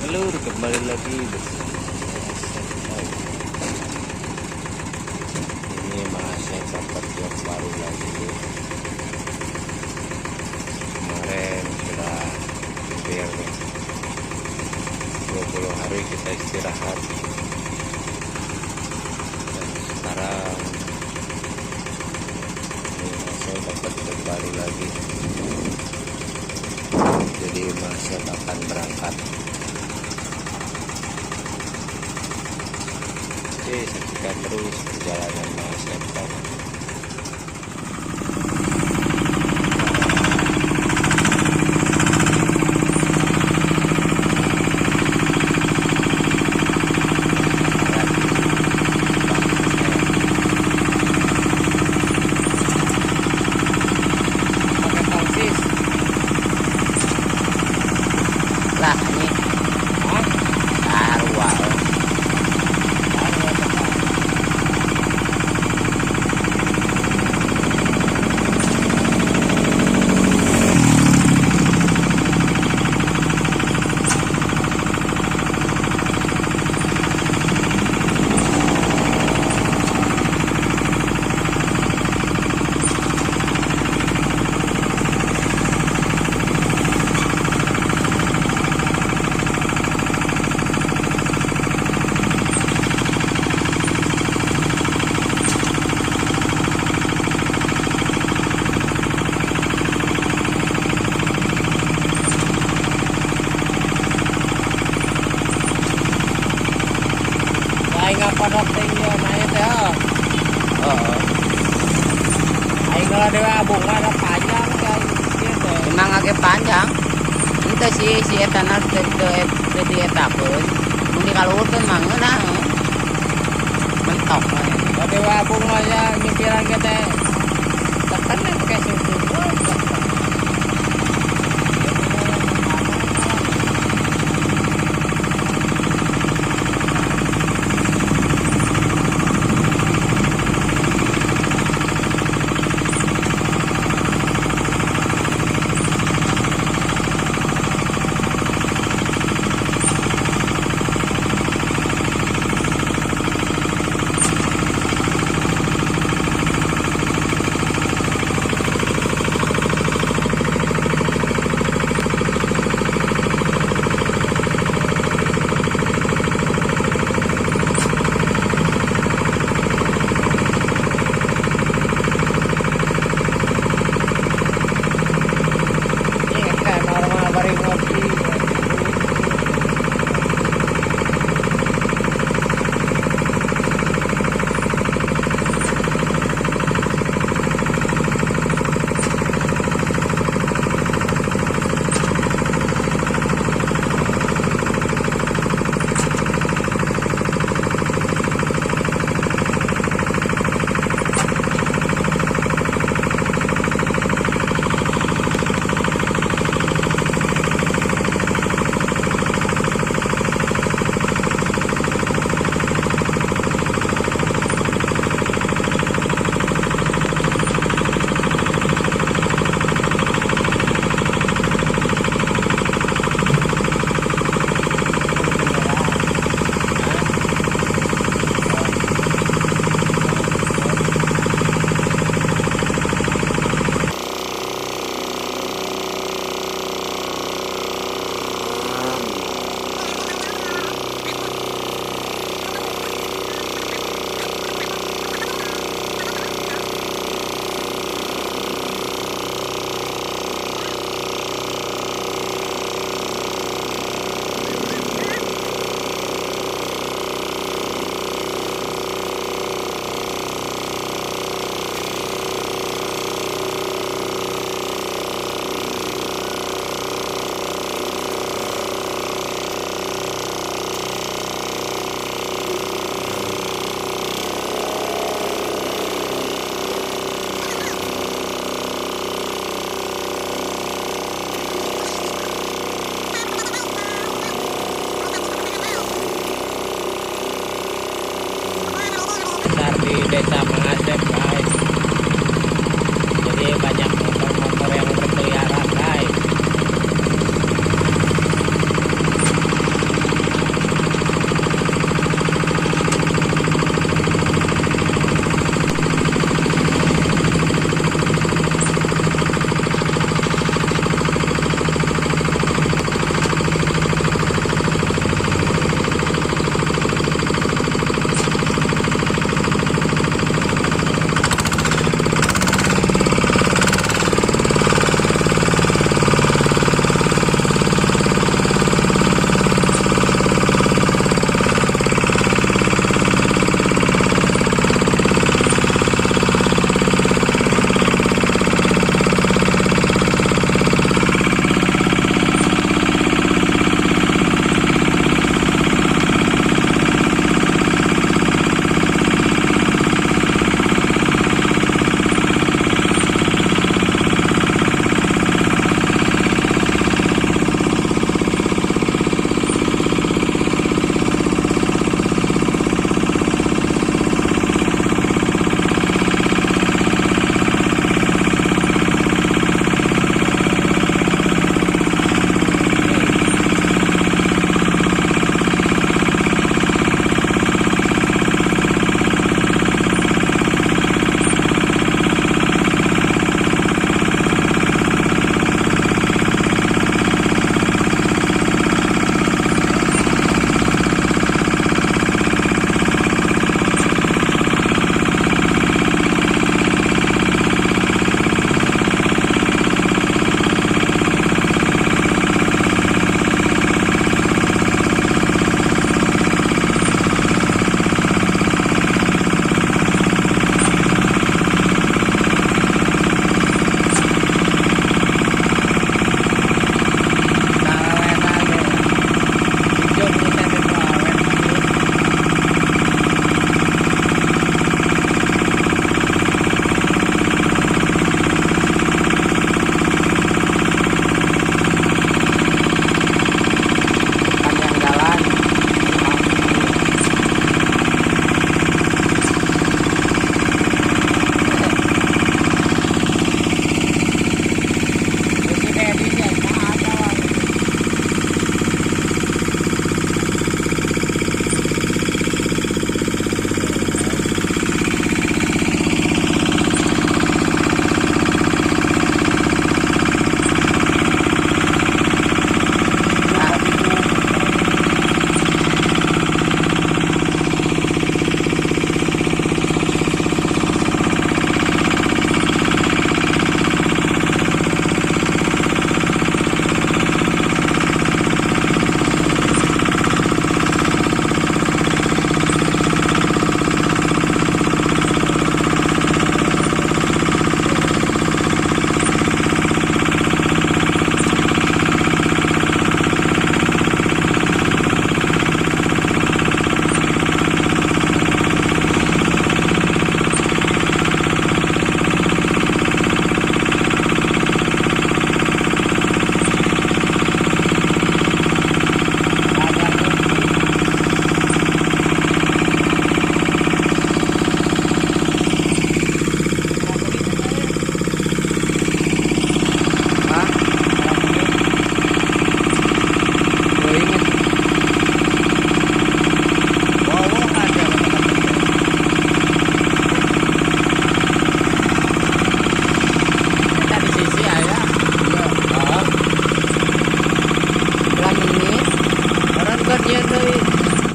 Lur, kembali lagi bersama saya. Ini masih dapat job baru lagi, Lur. Kemarin sudah hampir 20 hari kita istirahat. Dan sekarang ini masih dapat job baru lagi. Jadi masih akan berangkat. Oke, saksikan terus perjalanan Mas Epton. Pakai tangsis. Lah ini. Hah? Sarua. Baru apa, Pak? Aing ngapadok teh ieu na ieu teh, oh. Oh. Aing kalau dewe abung mah ada panjang teh aing kieu teh. Emang agak panjang. Ente sih si eta na teu teu teu dietakeun. Mun dikaluhurkeun mah ngeunah. Mentok mah. Kalau dewe abung mah ya nyupiran ge teh terkena.